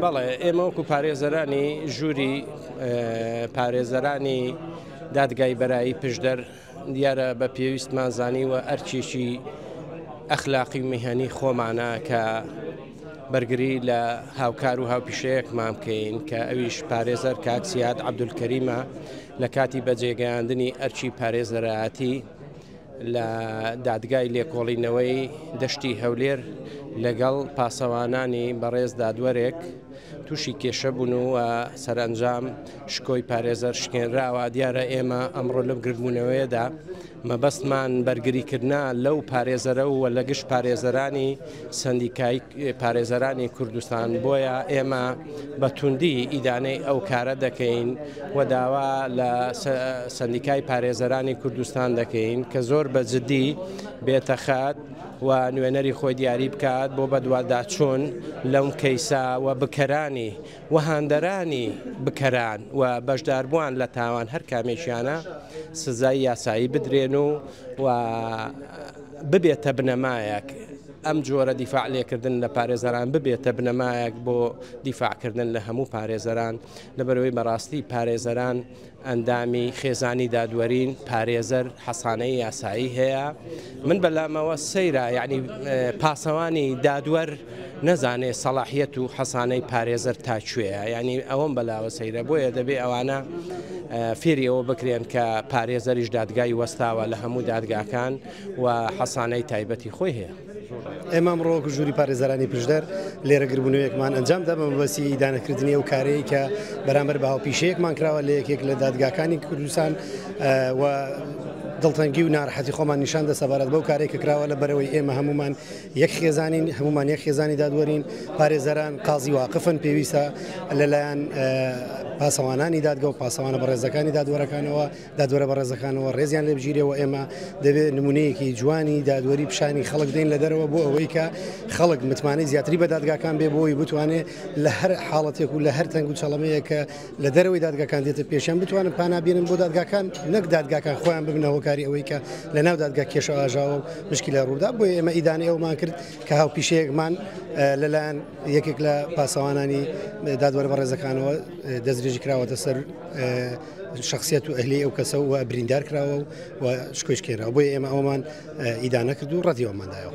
بەڵێ، ئێمە وەکو پارێزەرانی ژووری پارێزەرانی دادگای بەرایی پشدەر دیارە بە پێویستمان زانیوە ئەرکێکی ئەخلاقی و میهەنی خۆمانە کە بەرگری لە هاوکار و هاوپیشەیەکمان بکەین کە ئەویش پارێزەر کاک سیاد عەبدولکەریمە لە کاتی بەجێگەیاندنی ئەرکی پارێزەرایەتی لە دادگای لێکۆڵینەوەی دەشتی هەولێر لەگەڵ پاسەوانانی بەڕێز دادوەرێک تووشی کێشە بوون و سەرەنجام شکۆی پارێزەر شکێنراوە. دیارە ئێمە ئەمڕۆ لەم گردبوونەوەیەدا مەبەستمان بەرگریکردنە لەو پارێزەرە و لە گشت پارێزەرانی سەندیکای پارێزەرانی کوردستان، بۆیە ئێمە بە توندی ئیدانەی ئەو کارە دەکەین و داوا لە سەندیکای پارێزەرانی کوردستان دەکەین کە زۆر بە جدی بێتە خەت و نوێنەری خۆی دیاری بکات بۆ بەدواداچوون لەم کەیسە و بکەرانی و هاندەرانی بکەران و بەشداربووان لە تاوان هەر کامێکیانە سزای یاسایی بدرێن و و ببێتە بنەمایەک ئەم جۆرە دیفاع لێکردن لە پارێزەران ببێتە بنەمایەک بۆ دیفاعکردن لە هەموو پارێزەران لەبەرەوەی بەڕاستی پارێزەران ئەندامی خێزانی دادوەرین، پارێزەر حەسانەی یاسایی هەیە، من بەلامەوە سەیرە یعنی پاسەوانی دادوەر نەزانێ سەڵاحیەت و حەسانەی پارێزەر تا کوێیە، یعنی ئەوەم بەلاوە سەیرە، بۆیە دەبێ ئەوانە فێری ئەوە بکرێن کە پارێزەریش دادگای وەستاوە لە هەموو دادگاکان و حەسانەی تایبەتی خۆی هەیە. ئێمە ئەمڕۆ وەکو ژووری پارێزەرانی پشدەر لێرە گربوونەوەیەکمان ئەنجامدا بە مەبەستی ئیدانەکردنی ئەو کارەی کە بەرامبەر بە هاوپیشەیەکمان کراوە لە یەکێک لە دادگاکانی کوردستان و دڵتەنگی و ناڕەحەتی خۆمان نیشاندا سەبارەت بەو کارەی کە کراوە لە بەرەوەی ئێمە هەمومان یەک خێزانین هەمومان یەک خێزانی دادوەرین پارێزەران قازی واقفن پێویستە لەلایەن پاسەوانانی دادگە و پاسەوانە بەڕێزەکانی دادوەرەکانەوە دادوەرە بەڕێزەکانەوە ڕێزیان لێ بگیرێ و ئێمە دەبێت نمونەیەکی جوانی دادوەری پیشانی خەڵک دەین لە دەرەوە بۆ ئەوەی کە خەڵک متمانەی زیاتری بە دادگاکان بێ بۆی بتوانێت لە هەر حاڵەتێک و لە هەر تەنگ و چەڵەمەیە کە لە دەرەوەی دادگاکان دێتە پێشیان بتوانن پانا بێنن بۆ دادگاکان نەک دادگاکان خۆیان ببنە هۆکاری ئەوەی کە لە ناو دادگا کێشە ئاژاوە و مشکلە ڕوودا بۆیە ئێمە ئیدانەی ئەومان کرد کە هاوپیشەیەکمان لەلایەن یەکێک لە پاسەوانانی دادوەرە بەڕێزەکانەوە دەستدرێژی کراوەتە سەر شخصیت و ئەهلی ئەو کەسە و بریندار کراوە و شکۆی شکێنراوە بۆیە ئێمە ئەومان ئیدانە کرد و ڕەتی ئەومان دایەوە.